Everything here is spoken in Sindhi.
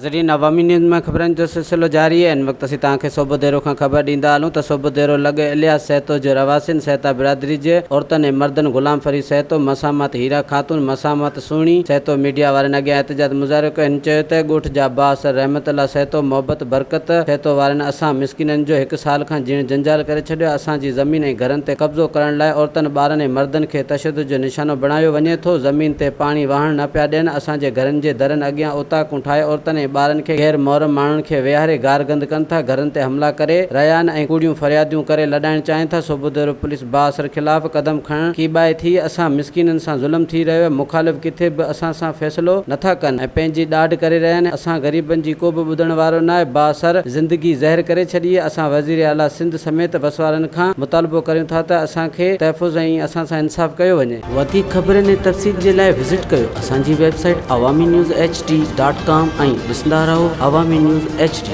ناظرين عوامي نيوز مان خبرن جو سلسلو جاري آهي هن وقت اسين توهان کي صوبوديرو کان خبر ڏيندا هلون ته صوبوديرو لڳ الياس سهتو جي رهواسين سهتا برادري جي عورتن ۽ مردن غلام فريد سهتو، مسامات هيرا خاتون، مسامات سهڻي سهتو ميڊيا وارن اڳيان احتجاج مظاهرو ڪيو هن چيو ته ڳوٺ جا بااثر رحمت الله سهتو، محبت برڪت سهتو وارن اسان مسڪينن جو هڪ سال کان جيئڻ جنجال ڪري ڇڏيو آهي اسان جي زمين ۽ گهرن تي قبضو ڪرڻ لاء عورتن ٻارن ۽ مردن کي تشدد جو نشانو بڻايو وڃي ٿو زمين تي پاڻي وهڻ نه پيا ڏين اسان جي گهرن جي درن اڳيان اوطاقون ٺاهي عورتن ۽ ٻارن کي غير محرم ماڻهن کي ويهاري گارگند ڪن ٿا گهرن تي حملا ڪري رهيا آهن ۽ ڪوڙيون فرياديون ڪري لڏائڻ چاهين ٿا سوڀوديرو پوليس بااثر خلاف قدم کڻڻ ڪيٻائي ٿي، اسان مسڪينن سان ظلم ٿي رهيو آهي، مخالف ڪٿي به اسان سان فيصلو نٿا ڪن ۽ پنهنجي ڏاڍ ڪري رهيا آهن، اسان غريبن جي ڪو به ٻڌڻ وارو ناهي، بااثر زندگي زهر ڪري ڇڏي آهي، اسان وزير اعليٰ سنڌ سميت وسوارن کان مطالبو ڪريون ٿا ته اسان کي تحفظ ۽ اسان سان انصاف ڪيو وڃي. وڌيڪ خبرن ۽ تفصيل جي لاء وزٽ ڪيو اسان جي website Awami news H D dot com ۽ ڏسندا رهو عوامي نيوز ايڇ ڊي.